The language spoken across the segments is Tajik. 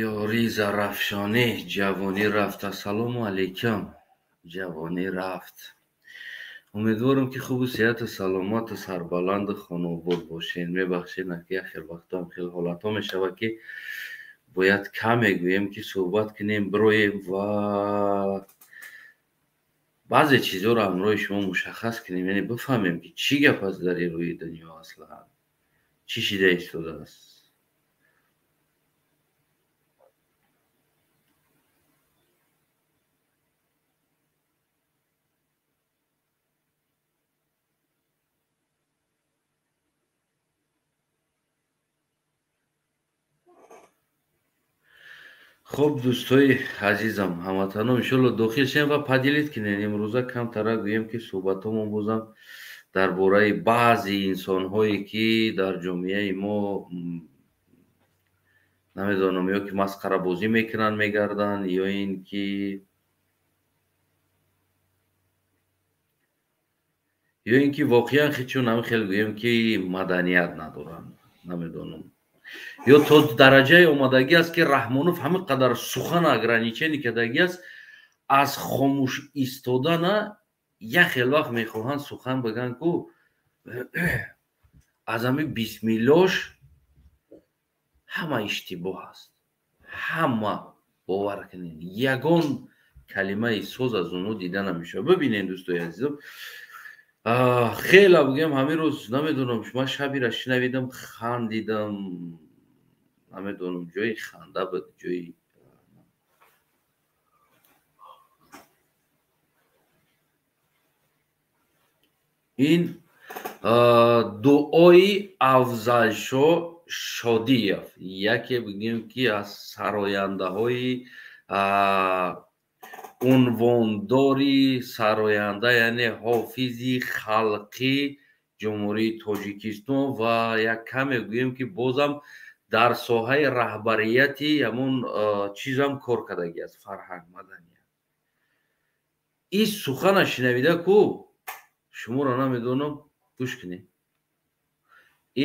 Ёри Зарафшонӣ, ҷавонӣ рафт. Ассалому алайкум, ҷавонӣ рафт. Умедворам, ки хубу сеҳату саломату сарбаланду хонаобод бошед. Мебахшед, ки як хел вақтҳоам хел ҳолатҳо мешавад, ки бояд каме гӯем, ки суҳбат кунем, бироем ва баъзе чизҳоро ҳамроҳи шумо мушаххас кунем, яъне бифаҳмем, ки чӣ гап аст дар ин рӯи дунё, аслан чӣ шида истодааст. Хуб, дӯстои азизам, ҳамватанон, иншолло дохил шем ва поделить кунед. Имрӯза камтара гӯем, ки суҳбатҳомон бозам дар бораи баъзе инсонҳое, ки дар ҷомеаи мо, намедонам, ё ки масхарабозӣ мекунанд, мегарданд, ё ин ки воқеан хичун ҳам хел гӯем, ки маданият надоранд, намедонам, ё то дараҷае омадагӣ аст, ки Раҳмонов ҳамин қадар сухан ограничение кардагӣ аст, аз хомӯш истодана як хел вақт мехоҳанд сухан бигӯянд, ку аз ҳамин бисмиллош ҳама иштибоҳ аст, ҳама. Бовар кунед, ягон калимаи соз аз онҳо дида намешавад. Бибинед, дӯстои азизам, хела бигӯям, ҳамин рӯз, намедонам, ман шабира шинавидам, хандидам, намедонам, ҷои ханда буд, ҷои ин дуои Афзалшо Шодиев, яке бигӯем, ки аз сарояндаҳои унвондори сароянда, яъне ҳофизи халқи Ҷумҳурии Тоҷикистон, ва як каме гӯем, ки бозам дар соҳаи раҳбарияти ҳамон чизам кор кардагӣ аст, фарҳанг, маданият. Ин сухана шинавида ку шуморо намедонам, гӯш кунед.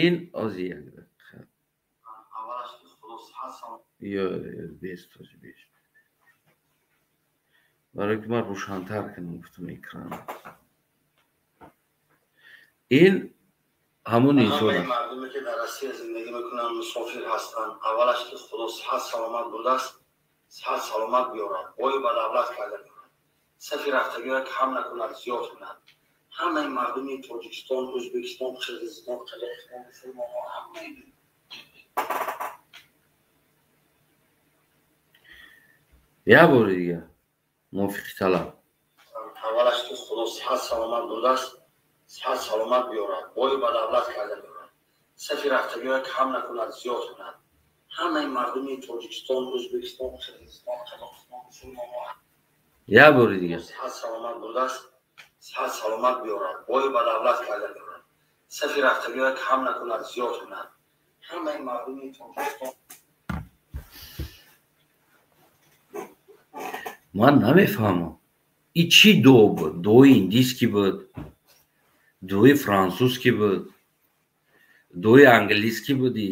Ин ози як дақиқа, ё бест, бест, барое ки ман рӯшантар кунам, гуфтам экран. Ин ҳамун инсон аст. Мардуме ки дар Россия зиндагӣ мекунанд, мусофир ҳастанд, аввалаш ки Худо сиҳат саломат бурдааст, сиҳат саломат биёрад, бою ба давлат карда биёрад, сафи рафтагиро кам накунад, зиёд кунад. Ҳамаи мардуми Тоҷикистон, Ӯзбекистон, Қирғизистон, Қазоқистон, мусулмонҳо, ҳамаи Як бори дигар, мувофиқи талаб. Аввалаш ки Худо сиҳат саломат бурдааст, сиҳат саломат биёрад, бою ба давлат карда биёрад, сафи рафтагиро кам накунад, зиёд кунад. Ҳамаи мардуми Тоҷикистон, Ӯзбекистон, Қирғизистон, Қазоқистон, мусулмонҳо Як бори дигар. Сиҳат саломат бурдааст, сиҳат саломат биёрад, бою ба давлат карда биёрад, сафи рафтагиро кам накунад, зиёд кунад. Ҳамаи мардуми Тоҷикистон Ман намефаҳмам, и чӣ дуо буд? Дуои индийский буд, дуои франсузский буд, дуои английский буди?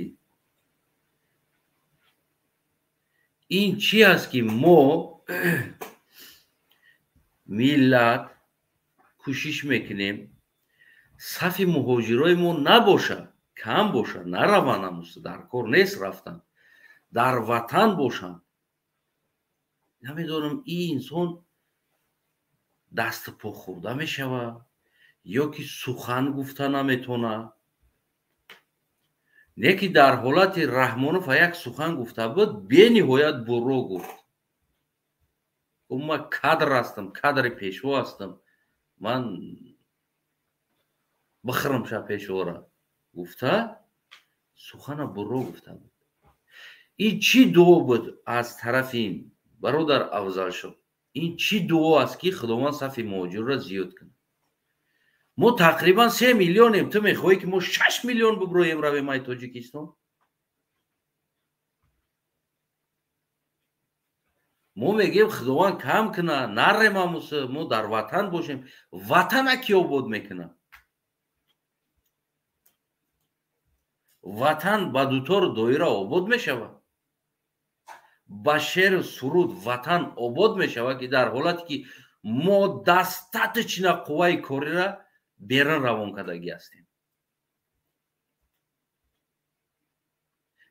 Ин чӣ аст, ки мо миллат кӯшиш мекунем, сафи муҳоҷирои мо набошад, кам бошад, нараванд, ҳамуста дар кор нест рафтан, дар ватан бошанд. Намедонам, ин инсон дасту по хӯрда мешавад ё ки сухан гуфта наметавонад. Не ки дар ҳолати Раҳмонов як сухан гуфта буд, бениҳоят бурро гуфт: ман кадр ҳастам, кадри пешво ҳастам, ман бихӯрам ша пешвора, гуфта, сухана бурро гуфта буд. Ин чӣ дуо буд аз тарафи ин бародар Афзалшо? Ин чӣ дуо аст, ки Худованд сафи муҳоҷирро зиёд кунад? Мо тақрибан 3 миллионем, ту мехоҳӣ, ки мо 6 миллион буброем, равем ай Тоҷикистон? Мо мегӯем, Худованд кам куна, нарем ҳамуса, мо дар ватан бошем. Ватана ки обод мекунад? Ватан ба дутору доира обод мешавад. ба шеъру суруд ватан обод мешавад, ки дар ҳолате ки мо достаточно қувваи кориро берун равон кардагӣ ҳастем.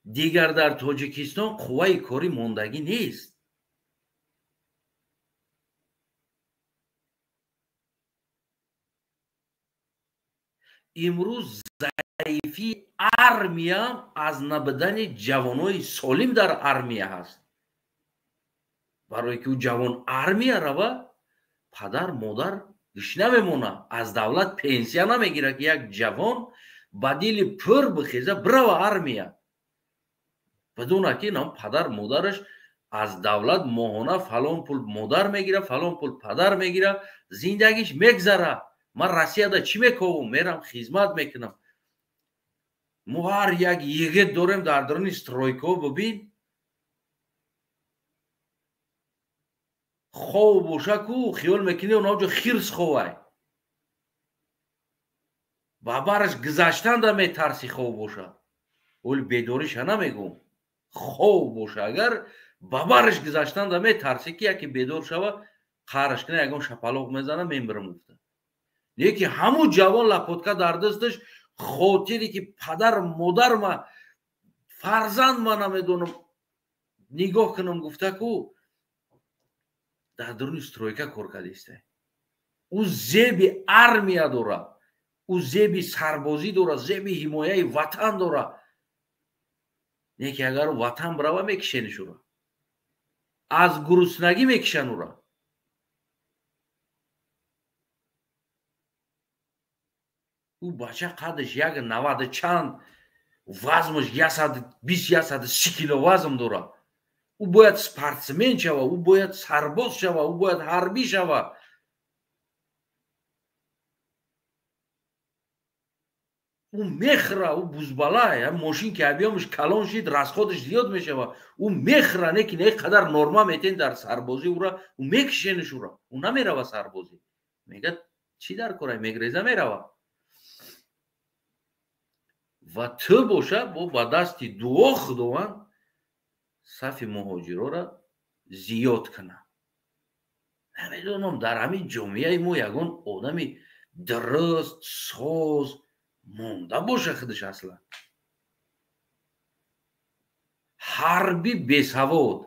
Дигар дар Тоҷикистон қувваи корӣ мондагӣ нест. Имрӯз заифии армия аз набудани ҷавонои солим дар армия ҳаст. Барое ки ӯ ҷавон армия рава, падар модар гӯш намемона, аз давлат пенсия намегирад, ки як ҷавон ба дили пур бихеза бирава армия, бидуна ки нам падар модараш аз давлат моҳона фалон пул модар мегира, фалон пул падар мегира, зиндагиш мегзара. Ман Россияда чӣ мековам? Мерам хизмат мекунам. Мо ҳар як йигит дорем дар даруни стройкаҳо, бибин, хов боша ку хиёл мекунӣ онаҷо хирс ховай, ба бараш гузаштанда метарси хов боша. Оли бедориша намегӯм, хов боша агар ба бараш гузаштанда метарси, ки яке бедор шава, қараш кина, ягон шапалоқ мезана, мембирам гуфта. Леки ҳамун ҷавон лапотка дар дасташ, хотире ки падар модар ма фарзанд ма намедонам нигоҳ кунам гуфта ку дар даруни стройка кор кардиста. Ӯ зеби армия дора, ӯ зеби сарбозӣ дора, зеби ҳимояи ватан дора. Неки агар ватан бирава, мекишениш ӯра, аз гуруснагӣ мекишан ӯра. Ӯ бача қадаш 1,90 чанд, вазмаш 120-130 кило вазм дора. Ӯ бояд спортсмен шава, ӯ бояд сарбоз шава, ӯ бояд ҳарбӣ шава. Ӯ мехӯра, ӯ бузбалай, мошин ки объёмаш калон шид, расходаш зиёд мешава. Ӯ мехӯра, не ки не қадар норма метен дар сарбозӣ ӯра, ӯ мекишениш ӯра. Ӯ намерава сарбозӣ. Мегӯяд чӣ дар корай, мегреза мерава. Ва ту боша бо ба дасти дуо Худованд сафи муҳоҷирора зиёд кунад. Намедонам дар ҳамин ҷомеаи мо ягон одами дуруст соз монда боша худаш аслан. Ҳарби бесавод,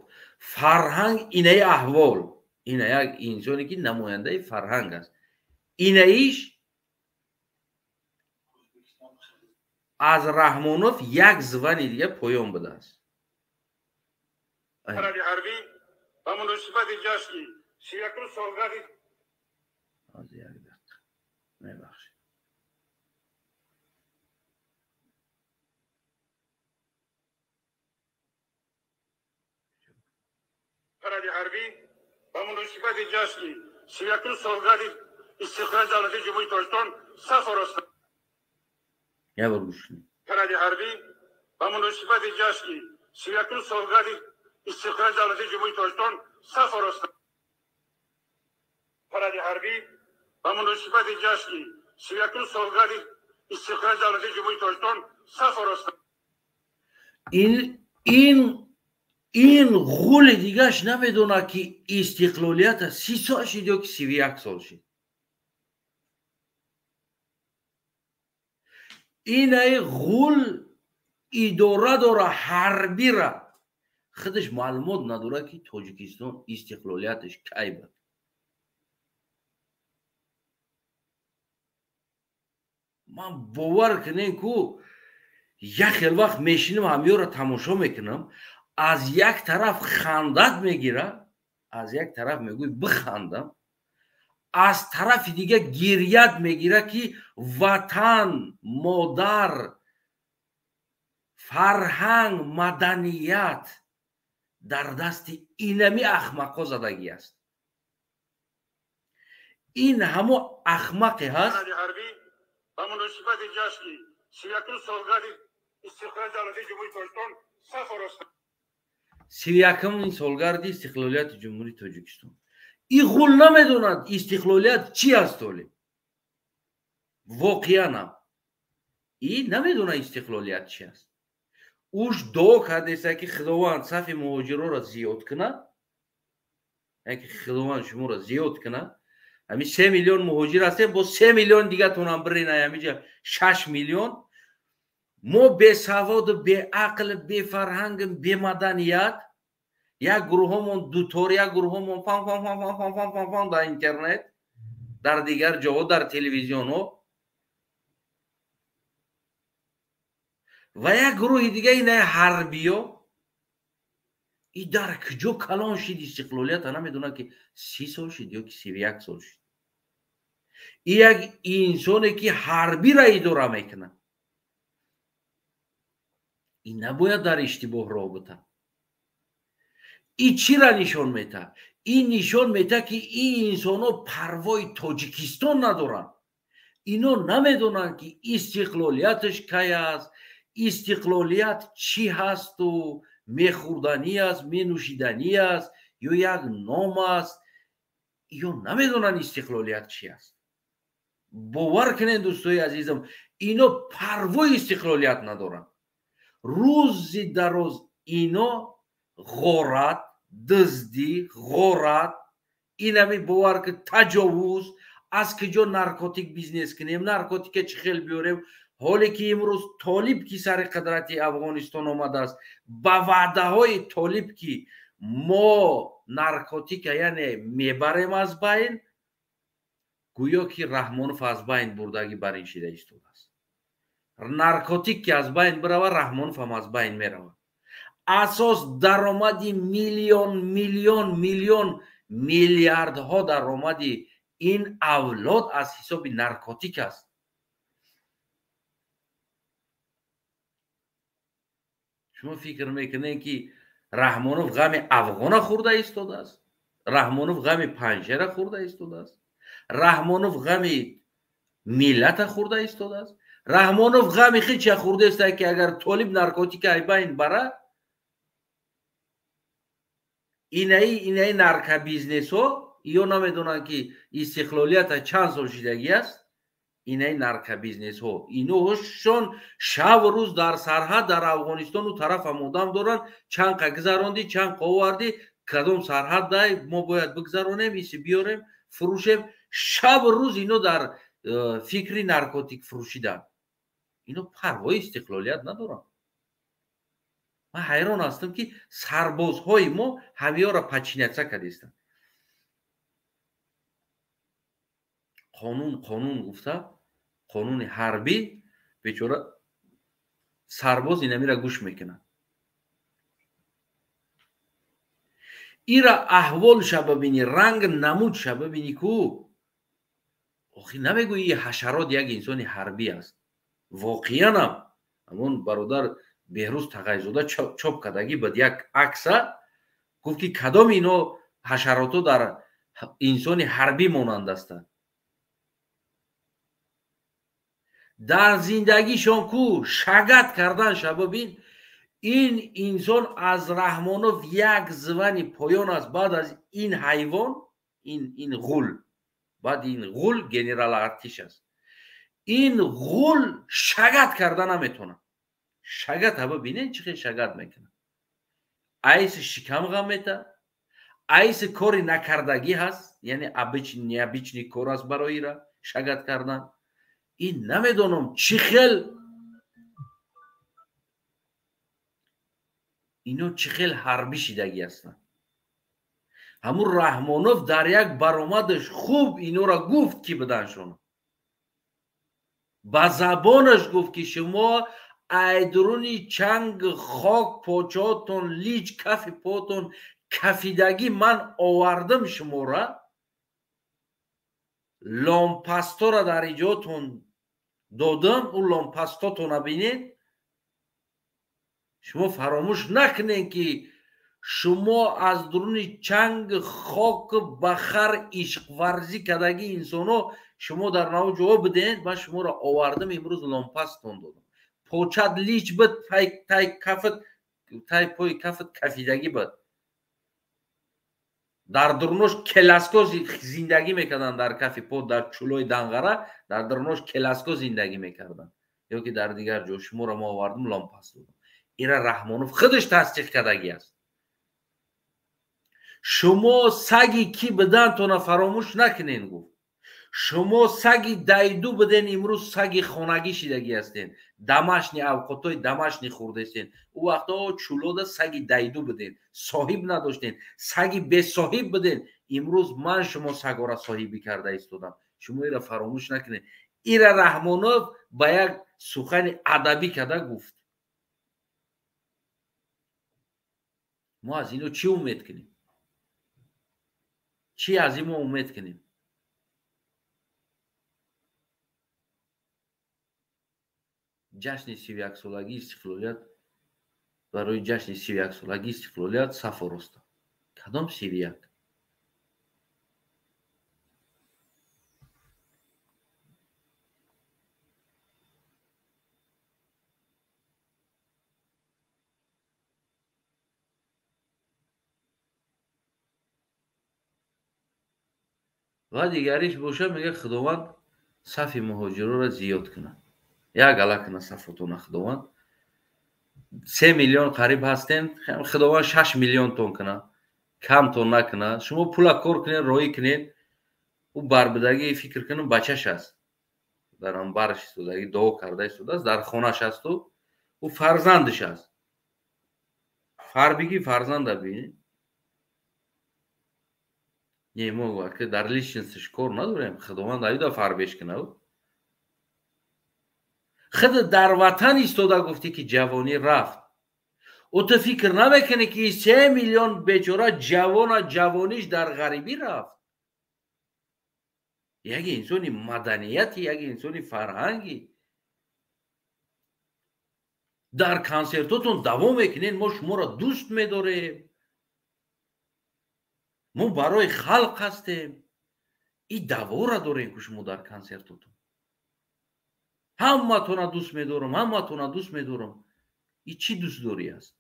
фарҳанг инаи аҳвол, ина як инсоне ки намояндаи фарҳанг аст. Инаиш аз Раҳмонов як звани дига поён будааст. Паради ҳарбӣ ба муносибати ҷашни 31 солгарди аз як дақиқа мебахшед. Паради ҳарбӣ ба муносибати ҷашни 31 солгарди истиқлоли давлати Ҷумҳурии Тоҷикистон саф ороста. Як бор гӯш кунед. Паради ҳарбӣ ба муносибати ҷашни 31 солгарди истиқлоли давлати Ҷумҳурии Тоҷикистон саф ороста. Паради ҳарбӣ ба муносибати ҷашни 31 солгарди истиқлоли давлати Ҷумҳурии Тоҷикистон саф ороста. Ин ғули дигаш намедонад ки истиқлолията 30 сол шид ё ки 31 сол шид. Инаи ғул идора дора ҳарбира, худаш маълумот надорад ки Тоҷикистон истиқлолияташ кай буд. Ман бовар кунем ку як хел вақт мешинам ҳамёро тамошо мекунам, аз як тараф хандат мегира, аз як тараф мегӯй бихандам, аз тарафи дига гирьят мегира ки ватан, модар, фарҳанг, маданият дар дасти инами ахмақҳо задагӣ аст. Ин ҳамо ахмақе ҳаст. Паради ҳарбӣ ба муносибати ҷашни 31 солгарди истиқлоли давлати Ҷумҳурии Тоҷикистон саф ороста. 31 солгарди истиқлолияти Ҷумҳурии Тоҷикистон. Ин ғул намедонад истиқлолият чӣ аст оле. Воқеанам. Ин намедонад истиқлолият чӣ аст. Уш дуо кардеста, ки Худованд сафи муҳоҷироро зиёд кунад, яъне ки Худованд шуморо зиёд кунад. Ҳамин 3 миллион муҳоҷир ҳастем, бо 3 миллион дигатонам бирена, ҳамиҷа 6 миллион. Мо бесаводу, беақл, бефарҳанг, бемаданият, як гурӯҳомон дутор, як гурӯҳомон фан фан фан фан фан фан фан фан дар интернет, дар дигар ҷоҳо, дар телевизионҳо, ва як гурӯҳи дига ина ҳарбиё. И дар куҷо калон шид? Истиқлолията намедонад, ки 30 сол шид ё ки 31 сол шид. И як инсоне, ки ҳарбира идора мекунад, и набояд дар иштибоҳ роҳ бита. И чира нишон метаҳад? Ин нишон метаҳад, ки ин инсонҳо парвои Тоҷикистон надоранд. Ино намедонанд, ки истиқлолияташ кай аст, истиқлолият чӣ ҳасту мехӯрданӣ аст, менӯшиданӣ аст ё як ном аст. Ё намедонанд, истиқлолият чӣ аст. Бовар кунед, дӯстои азизам, ино парвои истиқлолият надоранд. Рӯзи дароз ино ғорат, дуздӣ, ғорат, инами, бовар ки, таҷовуз, аз куҷо наркотик бизнес кунем, наркотика чӣ хел биёрем. Ҳоле ки имрӯз Толиб, ки сари қудрати Афғонистон омадааст, ба ваъдаҳои Толиб, ки мо наркотика, яъне, мебарем аз байн, гӯё ки Раҳмонов аз байн бурдагӣ бар ин шида истодааст. Наркотик ки аз байн бирава, Раҳмонов ҳам аз байн меравад. Асос даромади миллион, миллион, миллион, миллиардҳо даромади ин авлод аз ҳисоби наркотик аст. Шумо фикр мекунед, ки Раҳмонов ғами афғона хӯрда истодааст? Раҳмонов ғами Панҷшера хӯрда истодааст? Раҳмонов ғами миллата хӯрда истодааст? Раҳмонов ғами хича хӯрда истода, ки агар Толиб наркотика ай байн бара, инаи наркобизнесҳо ё намедонанд, ки истиқлолията чанд сол шидагӣ аст. Инаи наркобизнесҳо, иноҳошон шабу рӯз дар сарҳад, дар Афғонистону тарафам одам доранд. Чанд қа гузарондӣ, чанд қа овардӣ, кадом сарҳад дай, мо бояд бигзаронем, иси биёрем, фурӯшем. Шабу рӯз ино дар фикри наркотик фурӯшидан. Ино парвои истиқлолият надоранд. Ман ҳайрон ҳастам, ки сарбозҳои мо ҳамиёро подчиняться кардистанд. Қонун, қонун гуфта, қонуни ҳарбӣ, бечора сарбоз инамира гӯш мекунад. Ира аҳволша бибинӣ, ранг намудша бибинӣ ку, охи намегӯӣ ҳашарот як инсони ҳарбӣ аст. Воқеанам ҳамон бародар Беҳрӯз Тағайзода чоп кардагӣ бад як акса, гуфт, ки кадом ино ҳашарото дар инсони ҳарбӣ монанд ҳастанд. Дар зиндагишон ку шагат кардан шабобин, ин инсон аз Раҳмонов як звани поён аст. Баъд аз ин ҳайвон, ин ғул, баъд ин ғул генерал артиш аст. Ин ғул шагат карда наметонад. Шагат ҳаба бинед, чӣ хел шагат мекунад. Айси шикам ғам мета, айси кори накардагӣ ҳаст, яъне необычный кор аст барои ира шагат кардан. Ин намедонам, чӣ хел ино, чӣ хел ҳарбӣ шидагӣ ҳастанд. Ҳамун Раҳмонов дар як баромадаш хуб инора гуфт, ки биданшон ба забонаш гуфт, ки шумо айдуруни чанг хок, почоатон лич, кафи потон кафидагӣ, ман овардам шумора, ломпастора дар иҷотон додам, ӯ ломпастотона бинед. Шумо фаромӯш накунед, ки шумо аз дуруни чанг хок ба хар ишқварзӣ кардагӣ инсонҳо шумо дар нав ҷавоб бидеҳед. Ман шуморо овардам, имрӯз ломпастон додам, почат лич буд, тай кафат, тай пои кафат кафидагӣ буд, дар дурунош келаско зиндагӣ мекарданд, дар кафи по, дар чӯлои Данғара дар дурунош келаско зиндагӣ мекарданд ё ки дар дигар ҷо. Шуморо мо овардам, ломпас додам. Ира Раҳмонов худаш тасдиқ кардагӣ аст. Шумо саги кӣ бидантона фаромӯш накунен, гуфт. Шумо саги дайду биден, имрӯз саги хонагӣ шидагӣ ҳастен. Домашний авқотҳои домашний хӯрдестен. Ӯ вақтҳо чулода саги дайду биден, соҳиб надоштен, саги бесоҳиб биден. Имрӯз ман шумо сагора соҳибӣ карда истодам. Шумо ира фаромӯш накунед. Ира Раҳмонов ба як сухани адабӣ карда гуфт. Мо аз ино чӣ умед кунем? Чӣ аз ин мо умед кунем? Ҷашни 31-солагии истиқлолият, барои ҷашни 31-солагии истиқлолият саф ороста. Кадом 31? Ва дигариш боша, мега Худованд сафи муҳоҷироро зиёд кунад. Як ала кунад сафотона Худованд. 3 миллион қариб ҳастем, Худованд 6 миллион тон кунад, кам тон накунад. Шумо пула кор кунед, роҳӣ кунед. Ӯ барбидагӣ фикр кунам бачаш аст. Дар он бараш истодагӣ дуо карда истодааст, дар хонаш асту ӯ фарзандаш аст. Фарбигӣ фарзанда бинед. Не, мо дар личностиш кор надорем. Худованд аюда фарбеш кунад. Худ дар ватан истода гуфтӣ ки ҷавонӣ рафт. Ӯ ту фикр намекунӣ ки 3 миллион бечора ҷавона ҷавониш дар ғарибӣ рафт. Як инсони маданияти, як инсони фарҳангӣ. Дар консертотон давом мекунед, мо шуморо дӯст медорем. Мо барои халқ ҳастем. И давора дорем ки шумо дар консертотон. Ҳаматона дӯст медорам, ҳаматона дӯст медорам. И чӣ дӯстдорӣ аст?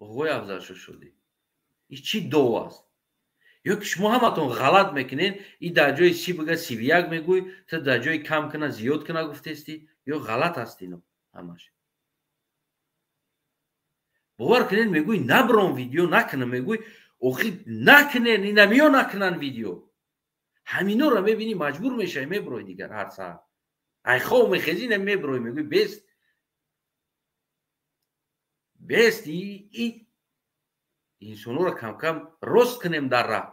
Оғои Афзалшо шудӣ. И чӣ дов аст? Ё ки шумо ҳаматон ғалат мекунед, и дар ҷои 30 бига 31 мегӯй, ту дар ҷои кам куна зиёд куна гуфтестӣ, ё ғалат аст ино ҳамаш. Бовар кунед, мегӯй наброн видео накунам, мегӯй охи накунед, инамиё накунанд видео. Ҳаминора мебинӣ маҷбур мешавӣ, меброи дигар ҳар саҳар. Ай хов мехезӣ, не меброи, мегӯй бест. Бест и инсонора кам-кам рост кунем дар раҳ.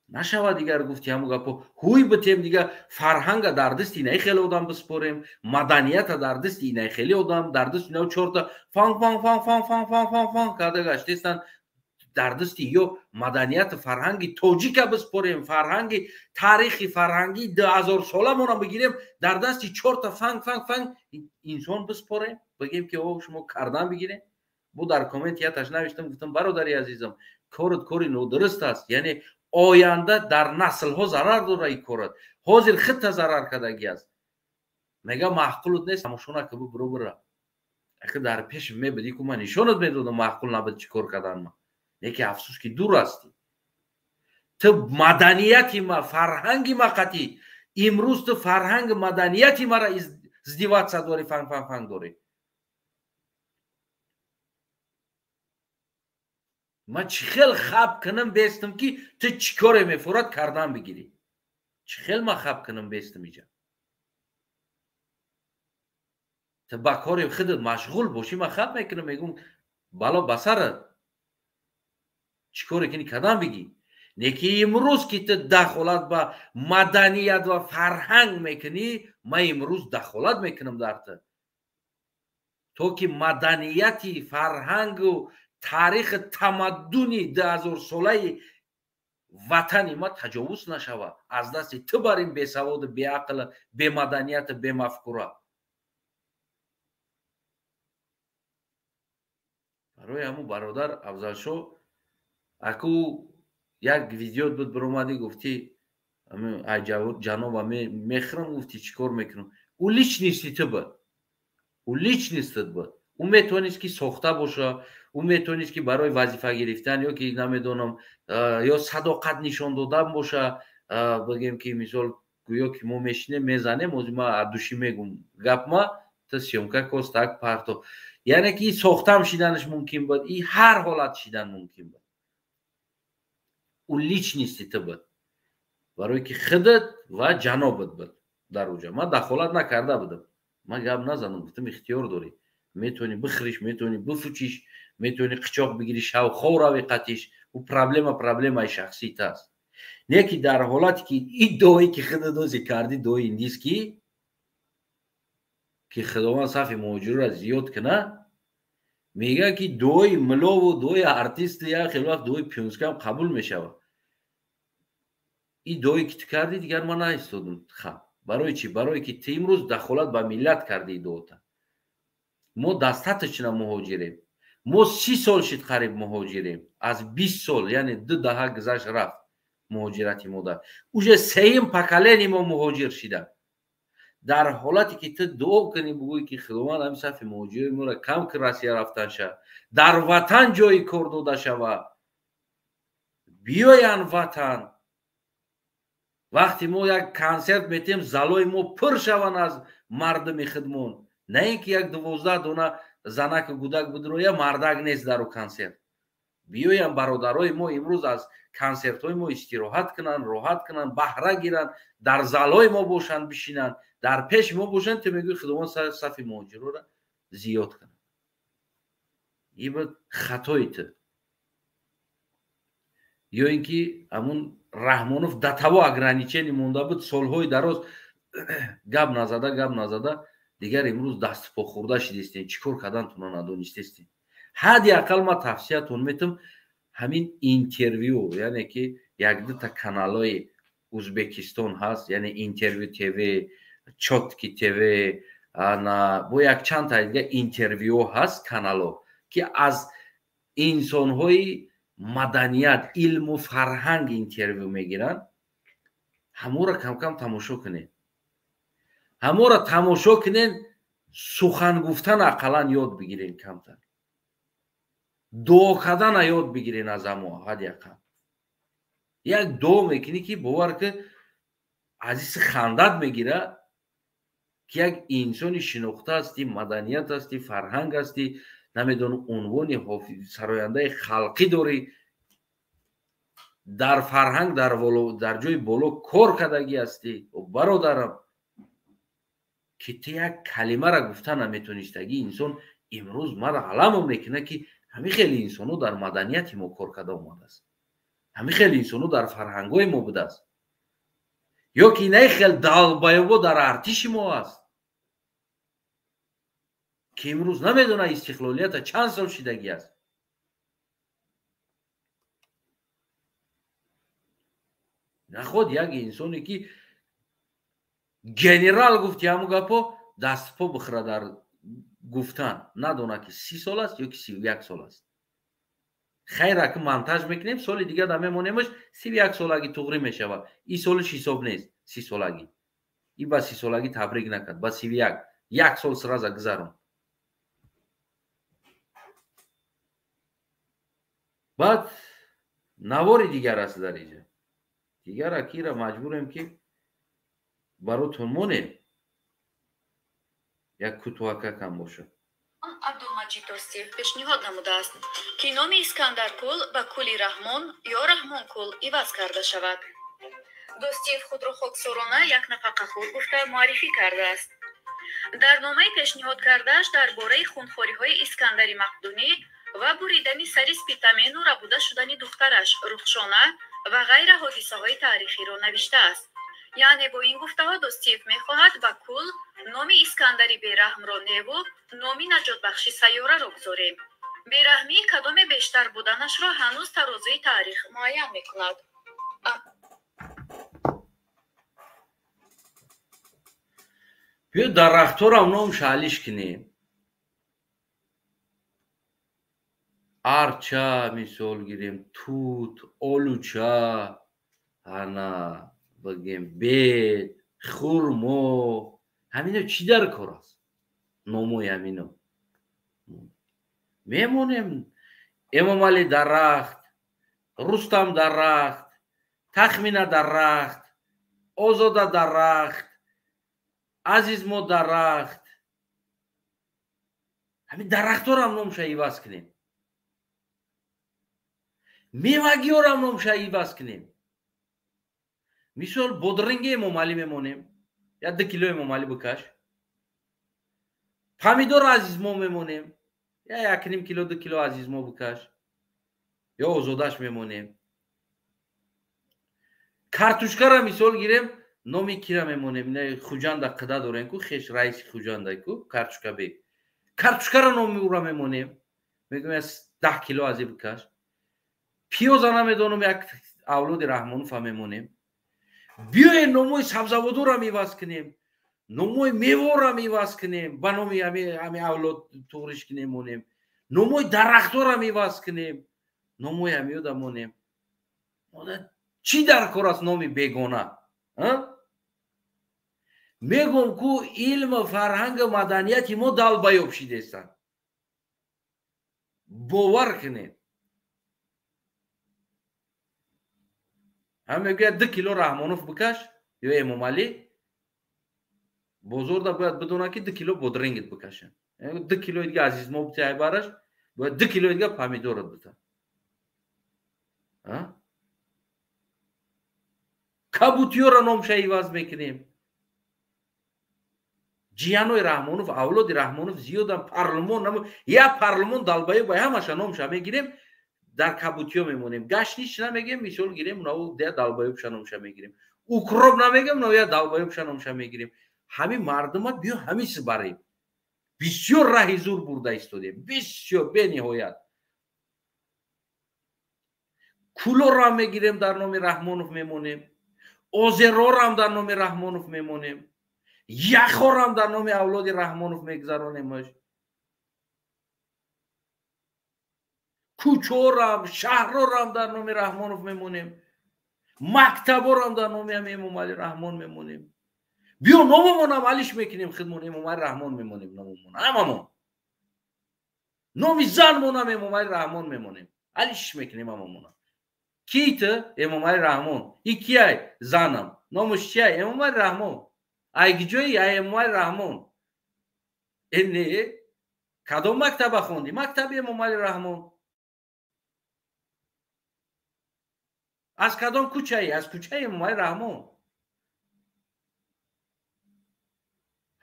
Нашава дигар гуфти ҳамун гапо. Ҳуй битем дигар фарҳанга дар дасти инаи хеле одам биспорем, маданията дар дасти инаи хеле одам, дар дасти инау чорта фанг фанг фанг фанг фанг фанг фанг фанг карда гаштестан, дар дасти ё маданияти фарҳанги тоҷика биспорем, фарҳанги таърихи фарҳанги 2000 соламона бигирем, дар дасти чорта фанг фанг фанг инсон биспорем, бигем ки о шумо кардан бигирем. Бу дар коммент яташ навиштам, гуфтам бародари азизам, корат кори нодуруст аст, яъне оянда дар наслҳо зарар дора ин корат. Ҳозир худта зарар кардагӣ аст. Мега маъқулут нест, тамошо накун, бу бира. Ака дар пеш мебидӣ ку ман нишонат медодам маъқул набуд чӣ кор кардан ман. Леки афсӯс ки дур ҳастӣ. Ту маданияти ма, фарҳанги ма қатӣ. Имрӯз ту фарҳанги маданияти мара издиватса дорӣ, фанг фанг фанг дорӣ. Ман чӣ хел хаб кунам бестам ки ту чӣ коре мефурад кардан бигирӣ? Чӣ хел ман хаб кунам бестам иҷа? Ту ба кори худат машғул бошӣ, ман хаб мекунам, мегӯм бало ба сарат. Чӣ коре кунӣ кардан бигӣ? Не ки имрӯз ки ту дахолат ба маданият ва фарҳанг мекунӣ, ман имрӯз дахолат мекунам дар ту. То ки маданияти фарҳангу таърихи тамаддуни 2000-солаи ватани ма таҷовуз нашавад. Аз дасти ту бар ин бесаводу, беақлу, бемаданияту, бемафкура. Барои ҳамун бародар Афзалшо, аку як видео буд биромадӣ, гуфтӣ ай ҷаноба мехӯрам, гуфтӣ чӣ кор мекунам. Ӯ личности ту буд. Ӯ личности ту буд. Ӯ метавонист ки сохта боша, ӯ метавонист ки барои вазифа гирифтан ё ки намедонам, ё садоқат нишон додан боша, бигем ки мисол Гӯё ки мо мешинем, мезанем, ози ма адуши мегум гап, ма та съёмка костак парто, яъне ки сохтам шиданаш мумкин буд, и ҳар ҳолат шидан мумкин буд. Ӯ личности ту буд, барое ки худат ва ҷанобат буд дар уҷа. Ман дахолат накарда будам, ман гап назанам, гуфтам: ихтиёр дорӣ, метавонӣ бихӯриш, метавонӣ бифучиш, метавонӣ қичоқ бигирӣ, шав хов рави қатиш. Ӯ проблема, проблемаи шахсии та аст. Не ки дар ҳолате ки и дуое ки худат ози кардӣ, дуои индийский, ки Худованд сафи муҳоҷирро зиёд куна, мегӯяд ки дуои милову дуои артисти як хел вақт дуои пюнскам қабул мешавад. И дуое ки ту кардӣ, дигар ман наистодум. Ха, барои чӣ? Барое ки ту имрӯз дахолат ба миллат кардӣ. Дуота мо достаточно муҳоҷирем, мо 30 сол шид қариб муҳоҷирем, аз 20 сол, яъне 2 даҳа гузашт, рафт муҳоҷирати модар, уже сеюм поколение мо муҳоҷир шида. Дар ҳолате ки ту дуо кунӣ, бугӯӣ ки Худованд ҳамин сафи муҳоҷирои моро кам ки Россия рафтан ша, дар ватан ҷои кор дода шава, биёянд ватан, вақте мо як консерт метиҳем, залои мо пур шаванд аз мардуми худмон, на ин ки як 12 дона занаку гудак будроя, мардак нест дар консерт. Биёянд бародарои мо, имрӯз аз консертҳои мо истироҳат кунанд, роҳат кунанд, баҳра гиранд, дар залҳои мо бошанд, бишинанд, дар пеши мо бошанд. Ту мегӯи Худованд сафи муҳоҷироро зиёд кунад. И буд хатои ту. Ё ин ки ҳамун Раҳмонов до того ограничение монда буд, солҳои дароз гап назада, гап назада, дигар имрӯз даступо хӯрда шидистем, чӣ кор кардантонро надонистестем. Ҳадди ақал ман тавсиятон метам, ҳамин интервю, яъне ки якдута каналҳои Узбекистон ҳаст, яъне Интервю ТВ, Чёткий ТВ, ана бо якчанд та дига интервюҳо ҳаст, каналҳо, ки аз инсонҳои маданият, илму фарҳанг интервю мегиранд, ҳаморо камкам тамошо кунед, ҳаморо тамошо кунед, сухан гуфтан ақаллан ёд бигирен, камтар дуо кардана ёд бигирен аз ҳамо. Ҳадди ақал як дуо мекунӣ, ки бовар ки азизи хандат мегира, ки як инсони шинохта ҳастӣ, маданият ҳастӣ, фарҳанг ҳастӣ, намедонам, унвони сарояндаи халқӣ дорӣ, дар фарҳанг дар ҷои боло кор кардагӣ ҳастӣ, бародарам, ки ту як калимара гуфта наметонистагӣ. Инсон имрӯз мара аламо мекунад, ки ҳамин хеле инсонҳо дар маданияти мо кор карда омадааст, ҳамин хеле инсонҳо дар фарҳангҳои мо будааст, ё ки инаи хел долбоёбо дар артиши мо аст, ки имрӯз намедонад истиқлолията чанд сол шидагӣ аст. Наход як инсоне ки генерал гуфти, ҳамун гапо дастпо бихӯра, дар гуфтан надонад, ки 30 сол аст ё ки 31 сол аст. Хайр, аки монтаж мекунем, соли дигар да мемонемаш, 31 солагӣ туғрӣ мешавад. И солиш ҳисоб нест, 30 солагӣ. И ба 30 солагӣ табрик накард, ба 31, як сол сразу гузарон. Баъд навори дигар аст дар иҷа, дигар акира маҷбурем, ки баротон монем, як кӯтоҳакакам бошад. Абдулмаҷид Достиев пешниҳод намудааст, ки номи Искандаркул ба Кӯли Раҳмон ё Раҳмонкул иваз карда шавад. Достиев худро хоксорона як нафақахӯр гуфта муаррифӣ кардааст. Дар номаи пешниҳод кардааш дар бораи хунхориҳои Искандари Мақдунӣ ва буридани сари Спитамену рабуда шудани духтараш Рухшона ва ғайра ҳодисаҳои таърихиро навиштааст. Яъне бо ин гуфтаҳо Достиев мехоҳад ба кул номи Искандари бераҳмро неву номи наҷотбахши сайёраро гузорем. Бераҳмии кадоме бештар буданашро ҳанӯз тарозуи таърих муайян мекунад. Биё, дарахторам ном шалиш кунем. Арча мисол гирем, тут, олуча, ана бигем, бед, хурмо. Ҳамино чӣ дар кор аст? Номои ҳамино мемонем: Эмомалӣ дарахт, Рустам дарахт, Тахмина дарахт. Озода дарахт, Азизмо дарахт. Ҳамин дарахтҳорам номша иваз кунем, мевагиҳорам номша иваз кунем. Мисол, бодринги Эмомалӣ мемонем, я 2 кило Эмомалӣ бикаш, помидор Азизмо мемонем, я 1.5 кило 2 кило Азизмо бикаш, ё Озодаш мемонем. Картушкара мисол гирем, номи кира мемонем? Ина Хуҷанда қида дорем ку, хеш раиси Хуҷанда ку, картушкабек. Картушкара номи ура мемонем, мегӯем 10 кило ази бикаш. Пиёза намедонам, як авлоди Раҳмонова мемонем. Биёед номои сабзаводорам иваз кунем, номои меворам иваз кунем, ба номи ҳами авлод туғриш кунем монем, номои дарахторам иваз кунем, номои ҳамиёда монем. Чӣ дар кор аст номи бегона? Мегӯм ку илму фарҳангу маданияти мо далбаёб шидестанд. Бовар кунед. Ҳам мегӯяд 2 кило Раҳмонов бикаш ё Эмомалӣ, бозорда бояд бидонад ки 2 кило бодрингит бикашанд. 2 килои дига Азизмо битяй бараш, бояд 2 килои дига помидорат бита. Кабутиёро номша иваз мекунем. Ҷиянои Раҳмонов, авлоди Раҳмонов зиёдан, парлумон, я парлумон далбаё ба ҳамаша номша мегирем, дар кабутиё мемонем. Гаштнич намегем, мисол гирем, унав я далбаёбша номша мегирем. Укроп намегем, унав я далбаёбша номша мегирем. Ҳамин мардума биё ҳамис барем. Бисёр раҳи зур бурда истодем, бисёр бениҳоят. Кулорам мегирем, дар номи Раҳмонов мемонем. Озерорам дар номи Раҳмонов мемонем. Яхорам дар номи авлоди Раҳмонов мегузаронемаш. Кӯчорам, шаҳрорам дар номи Раҳмонов мемонем. Мактаборам дар номи Эмомалӣ Раҳмон мемонем. Биё номамонам алиш мекунем, худмон Эмомалӣ Раҳмон мемонем, номамон ҳамамон. Номи занмонам Эмомалӣ Раҳмон мемонем. Алиш мекунем ҳамамона. Ки ту? Эмомалӣ Раҳмон. И кияй? Занам. Номаш чияй? Эмомалӣ Раҳмон. Ай киҷои? Ай Эмомалӣ Раҳмон. Э не, кадом мактаба хондӣ? Мактаби Эмомалӣ Раҳмон. Аз кадом кӯчаи? Аз кӯчаи Эмомалӣ Раҳмон.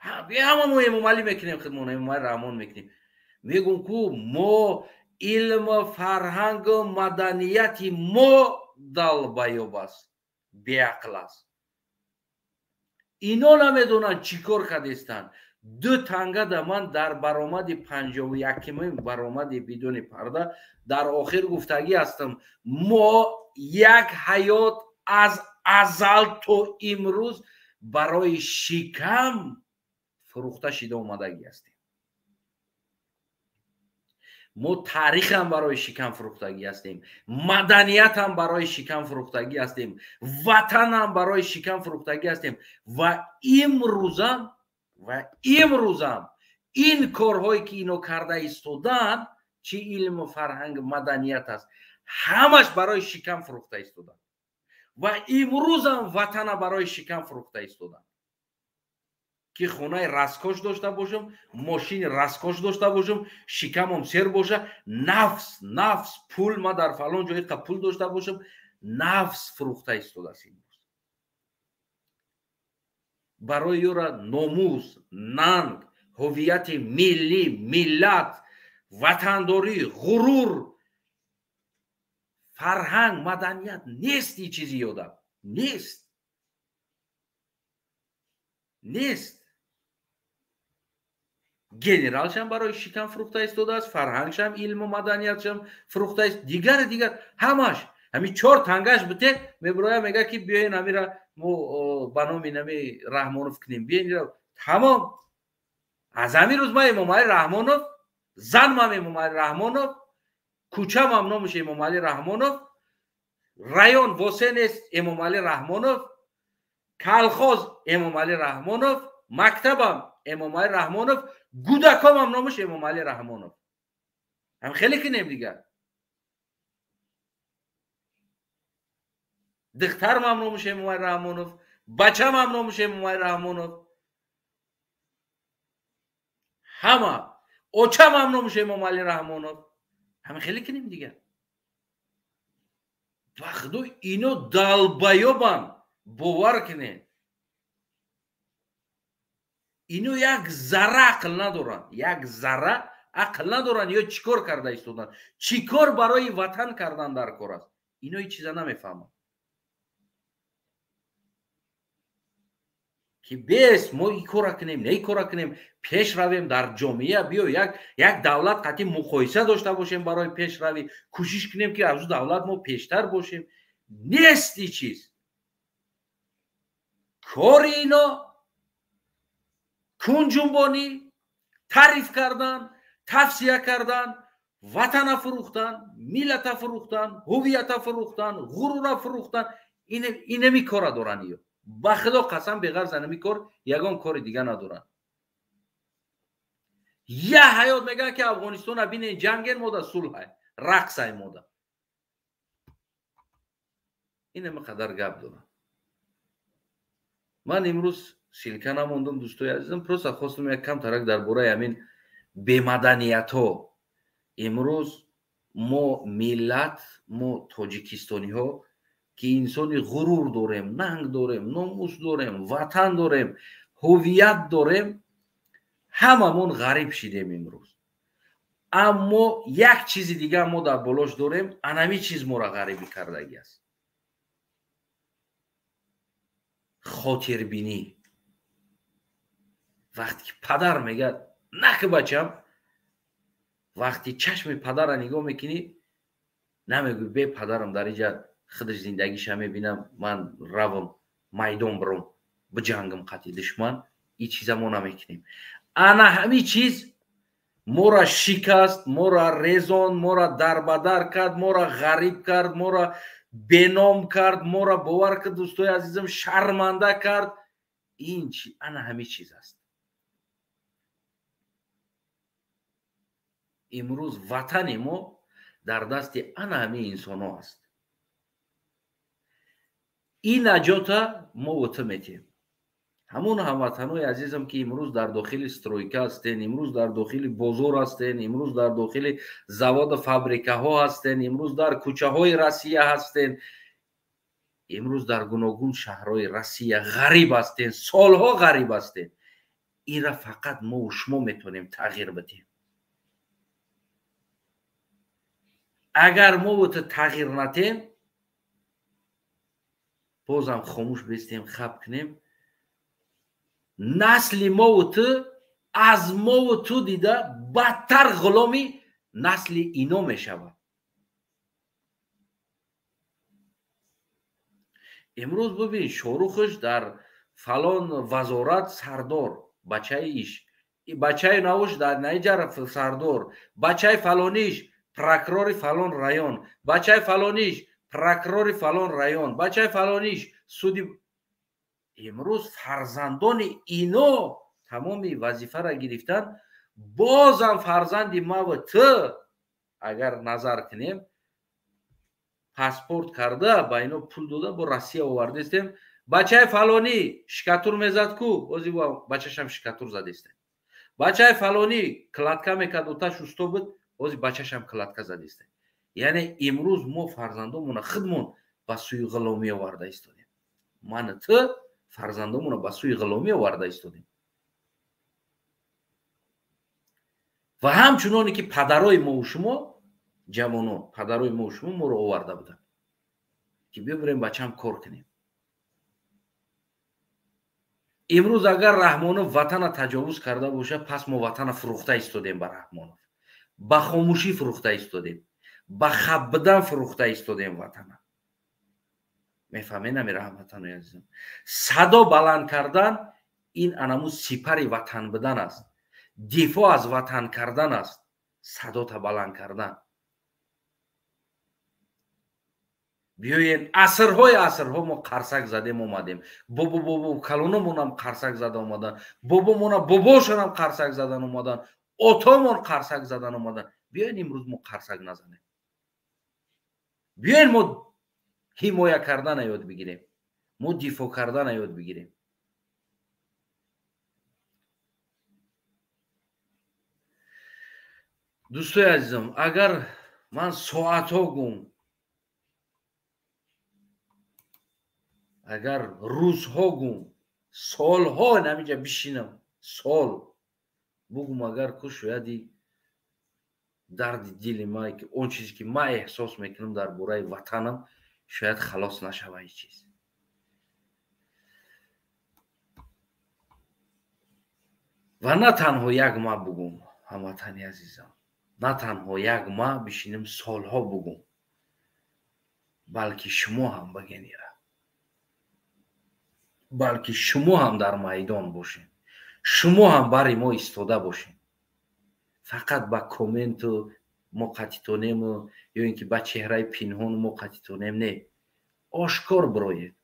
Ҳамамо Эмомалӣ мекунем, худмон Эмомалӣ Раҳмон мекунем. Мегӯм ку мо илму фарҳангу маданияти мо далбаёб аст, беақл аст. Ино намедонанд чӣ кор кардестанд. 2 танга да ман дар баромади 51-ми баромади бидуни парда дар охир гуфтагӣ ҳастам: мо як ҳаёт аз азал то имрӯз барои шикам фурӯхта шида омадагӣ ҳастем. Мо таърихам барои шикам фурӯхтагӣ ҳастем, маданиятам барои шикам фурӯхтагӣ ҳастем, ватанам барои шикам фурӯхтагӣ ҳастем. Ва имрӯзам ин корҳое ки ино карда истодаанд, чи илму фарҳанг маданият аст, ҳамаш барои шикам фурӯхта истодаанд. Ва имрӯзам ватана барои шикам фурӯхта истодаанд. Ки хонаи раскош дошта бошам, мошини раскош дошта бошам, шикамам сер боша, нафс пул, ма дар фалон ҷой қа пул дошта бошам, нафс фурӯхта истодааст имрӯз. Барои ёра номус, нанг, ҳувияти миллӣ, миллат, ватандорӣ, ғурур, фарҳанг, маданият нест. Ин чизи ёда нест, нест. Генералшам барои шикам фурӯхта истодааст, фарҳангшам, илму маданиятшам фурӯхта ист, дигар ҳамаш. Ҳамин 4 тангаш бите мебироя, мега ки биёен ҳамира мо ба номи нами Раҳмонов кунем, биёен. Тамом. Аз ҳамин рӯз ман Эмомалӣ Раҳмонов, занмам Эмомалӣ Раҳмонов, кӯчамам номаш Эмомалӣ Раҳмонов, район восе нест Эмомалӣ Раҳмонов, колхоз Эмомалӣ Раҳмонов, мактабам Эмомалӣ Раҳмонов, гудакомам номаш Эмомалӣ Раҳмонов. Ҳам хеле кунем дигар. Духтармам номаш Эмомалӣ Раҳмонов, Бачам ҳам номуш Эмомалӣ Раҳмонов. Ҳама. Очам ҳам номуш Эмомалӣ Раҳмонов. Ҳама хеле кунем дигар. Ба худо ино долбоёбан, бовар кунед. Ино як зарра ақл надоранд, як зарра ақл надоранд. Ё чӣ кор карда истоданд, чӣ кор барои ватан кардан дар кор аст, ино ҳеҷ чиза намефаҳманд. Ки бес мо ин кора кунем, не ин кора кунем, пеш равем дар ҷомеа, биё як давлат қатъи муқоиса дошта бошем барои пешравӣ, кӯшиш кунем ки аз ӯ давлат мо пештар бошем. Нест ин чиз. Кори ино кунҷунбонӣ, таъриф кардан, тавсия кардан, ватана фурӯхтан, миллата фурӯхтан, ҳуввията фурӯхтан, ғурура фурӯхтан. Инами кора доранд иё. Ба худо қасам, беғарз анами кор ягон кори дига надоранд. Я ҳаёт мегӯянд ки Афғонистона бинен, ҷанген мода, сулҳай, рақсай мода. Инами қадар гап дорам. Ман имрӯз ссылка намондам, дӯстои азизам, просто хостам як кам тарак дар бораи ҳамин бемаданиятҳо. Имрӯз мо миллат, мо тоҷикистониҳо ки инсони ғурур дорем, нанг дорем, номус дорем, ватан дорем, ҳуввият дорем, ҳамамон ғариб шидем имрӯз. Аммо як чизи дига мо дар болош дорем, анами чиз моро ғарибӣ кардагӣ аст. Хотирбинӣ. Вақте ки падар мегӯяд наки бачам, вақти чашми падарро нигоҳ мекунӣ, намегӯй бе падарам дар инҷа худаш зиндагиша мебинам, ман равам майдон биром биҷангам қатъи душман. Ин чиза мо намекунем. Ана ҳамин чиз моро шикаст, моро резон, моро дарбадар кард, моро ғариб кард, моро беном кард, моро бовар кард, дӯстои азизам, шарманда кард. Ин ана ҳамин чиз аст. Имрӯз ватани мо дар дасти ана ҳамин инсонҳо аст. Ин наҷота мо ву ту метиҳем. Ҳамон ҳамватанҳои азизам ки имрӯз дар дохили стройка ҳастен, имрӯз дар дохили бозор ҳастен, имрӯз дар дохили заводу фабрикаҳо ҳастен, имрӯз дар кӯчаҳои Россия ҳастен, имрӯз дар гуногун шаҳрҳои Россия ғариб ҳастен, солҳо ғариб ҳастен. Инра фақат мо шумо метавонем тағйир бидиҳем. Агар мо ву ту тағйир натем, бозам хомӯш бистем, хаб кунем, насли мову ту аз мову ту дида бадтар ғуломи насли ино мешавад. Имрӯз бибин, Шорухш дар фалон вазорат сардор, бачаи иш, бачаи навуш дар наиҷар сардор, бачаи фалониш прокурори фалон район, бачаи фалониш прокурори фалон район, бачаи фалониш суди. Имрӯз фарзандони ино тамоми вазифаро гирифтан. Бозам фарзанди маву ту агар назар кунем, паспорт карда ба ино пул дода бо Россия овардистем. Бачаи фалонӣ шикатур мезад ку, ози бачашам шикатур задистем. Бачаи фалонӣ кладка мекард, оташ усто буд, ози бачашам кладка задистем. Яъне имрӯз мо фарзандомона худмон ба сӯи ғуломӣ оварда истодем. Ман ту фарзандомона ба сӯи ғуломӣ оварда истодем. Ва ҳамчуноне ки падарои мову шумо, ҷавонон, падарои мову шумо моро оварда буданд ки бибирем бачам кор кунем. Имрӯз агар Раҳмонов ватана таҷовуз карда бошад, пас мо ватана фурӯхта истодем ба Раҳмонов. Ба хомӯшӣ фурӯхта истодем, ба хаб будан фурӯхта истодем ватана. Мефаҳмед ами раҳматанои азизам? Садо баланд кардан ин анаму сипари ватан будан аст, дифоъ аз ватан кардан аст, садота баланд кардан. Биёен асрҳои асрҳо мо қарсак задем омадем, бобо бобо калономонам қарсак зада омадан, бобомона бобошонам қарсак задан омадан, отомон қарсак задан омадан. Биёен имрӯз мо қарсак назанем, биёен мо ҳимоя кардана ёд бигирем, Мо дифоъ кардана ёд бигирем. Дӯстои азизам, агар ман соатҳо гум, агар рӯзҳо гум, солҳо намиҷа бишинам, сол бугум, агар ку шояд дарди дили ма, ки он чизе ки ман эҳсос мекунам дар бораи ватанам, шояд халос нашава ин чиз. Ва на танҳо як ма бугум, ҳамватани азизам, на танҳо як ма бишинем, солҳо бугум, балки шумо ҳам багенира, балки шумо ҳам дар майдон бошед, шумо ҳам бари мо истода бошед. Фақат ба комменту мо қатитонему ё ин ки ба чеҳраи пинҳону мо қатитонем не, ошкор бироед.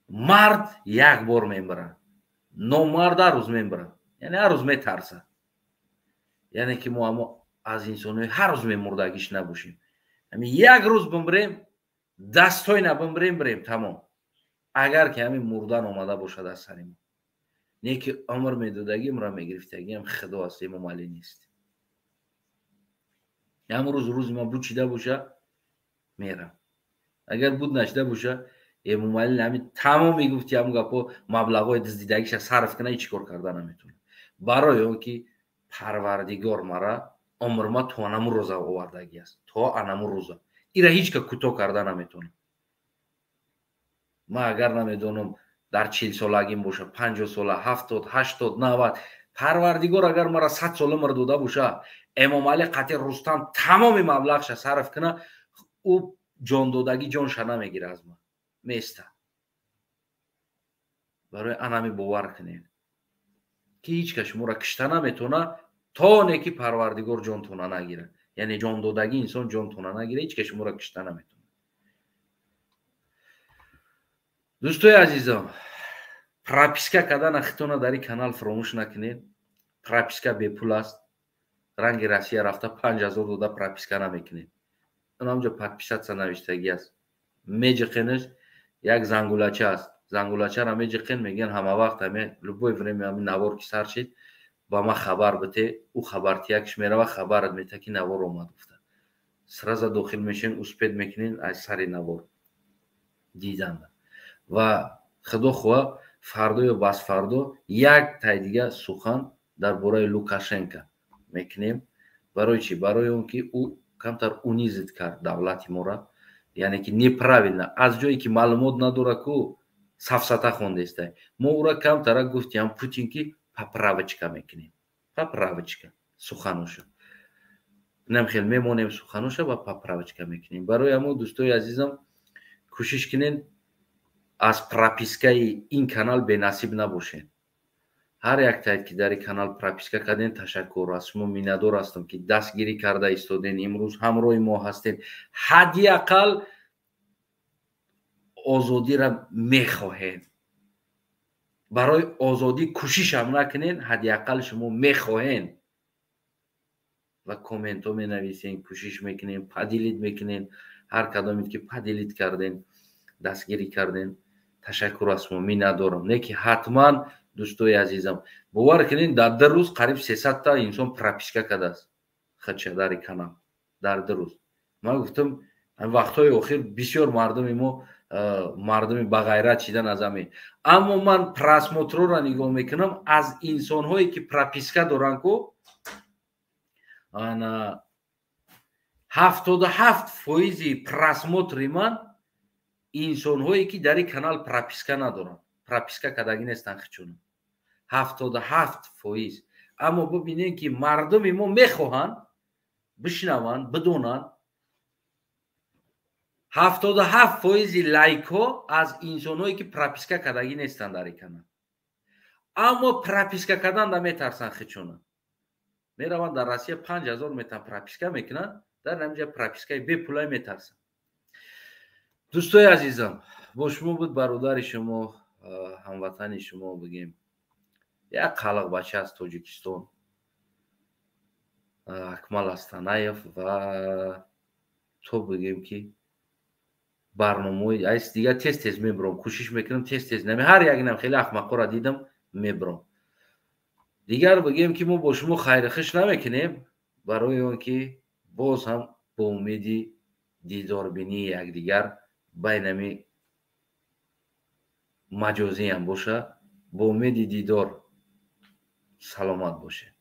Мард як бор мемирад, номард ҳар рӯз мемирад, яъне ҳар рӯз метарсад. Яъне ки мо амо аз инсонҳои ҳар рӯз мемурдагиш набошем. Ҳамин як рӯз бимирем, дастҳои набимирем, бирем, тамом. Агар ки ҳамин мурдан омада бошад аз сари мо, не ки умр медодагӣ, умра мегирифтагиам Худо аст, Эмомалӣ нест. Ҳамун рӯз рӯзи ман буд чида боша, мерам. Агар буд нашида боша, Эмомалӣ ҳамин тамом мегуфти ҳамун гапҳо, маблағҳои дуздидагиша сарф кунад, ҳеҷ кор карда наметавонад. Барои он ки Парвардигор мара умрма то анамун рӯза овардагӣ аст, то анамун рӯза. Ира ҳеҷ ка кӯтоҳ карда наметавонад. Ман агар намедонам дар 40 солагим боша, 50 сола, 70, 80, 90, Парвардигор агар мара 100 сола умр дода боша, Эмомалӣ қатъи Рустам тамоми маблағша сарф кунад, ӯ ҷондодагӣ ҷонша намегира аз ман, места. Барои анами бовар кунед ки ҳеҷ кас шуморо кишта наметавонад, то оне ки Парвардигор ҷонтона нагирад. Яъне ҷондодагӣ инсон ҷонтона нагирад, ҳеҷ кас шуморо кишта наметавонад. Дӯстои азизам, прописка кардана хитона дар ин канал фаромӯш накунед. Прописка бепул аст. Ранги Россия рафта 5000 дода прописка намекунед. Онамҷо подписаться навиштагӣ аст. Меҷиқенаш як зангулача аст. Зангулачаро меҷиқен, мегӯян ҳама вақт, ҳаме любое время ҳамин навор ки сар шид, ба ман хабар бите, ӯ хабартиякш мерава, хабарат мета ки навор омад гуфта. Сразу дохил мешен, успед мекунен аз сари навор диданда. Ва Худо хоҳа фардо ё басфардо як тай дига сухан дар бораи Лукашенко мекунем. Барои чӣ? Барои он ки ӯ камтар унизит кард давлати мора, яъне ки неправильно, аз ҷое ки маълумот надора ку сафсата хондестай. Мо ӯра камтара гуфтиам Путин ки поправочка мекунем, поправочка сухануша нам хел мемонем, сухануша ва поправочка мекунем. Барои ҳамо дӯстои азизам, кӯшиш кунед аз пропискаи ин канал бенасиб набошед. Ҳар як таид ки дар ин канал прописка кардем, ташаккур, аз шумо миннатдор ҳастам ки дастгирӣ карда истоден, имрӯз ҳамроҳи мо ҳастед. Ҳадди ақал озодиро мехоҳед. Барои озодӣ кӯшишам накунед, ҳадди ақал шумо мехоҳед ва комментҳо менависен, кӯшиш мекунед, поделить мекунед. Ҳар кадомед ки поделить карден, дастгирӣ карден, ташаккур аз шумо, миннатдорам. Не ки ҳатман дӯстои азизам, бовар кунед, дар 2 рӯз қариб 300 та инсон прописка кардааст хача дар ин канал дар 2 рӯз. Ман гуфтам вақтҳои охир бисёр мардуми мо мардуми бағайрат шидан аз ҳамин. Аммо ман просмотрро нигоҳ мекунам аз инсонҳое ки прописка доранд ку, ана 77% просмотри ман инсонҳое ки дар ин канал прописка надоранд, прописка кардагӣ нестанд хичуна. 77%. Аммо бибинед ки мардуми мо мехоҳанд бишнаванд, бидонанд. 77% лайкҳо аз инсонҳое ки прописка кардагӣ нестанд дар ин канал. Аммо прописка кардан да метарсанд хичуна. Мераванд дар Россия 5000 метан прописка мекунанд, дар ҳаминҷа пропискаи бепулай метарсанд. Дӯстои азизам, бо шумо буд бародари шумо, ҳамватани шумо, бигем як қалақ бача аз Тоҷикистон, Акмал Астанаев, ва то бигем ки Барномаҳои айс дигар тез тез мебурам, кӯшиш мекунам тез тез нами. Ҳар якинам хеле ахмақҳоро дидам, мебурам. Дигар бигем, ки мо бо шумо хайрухуш намекунем, барои он ки боз ҳам бо умеди дидорбинии якдигар байнами маҷозиам боша. Бо умеди дидор, саломат бошед.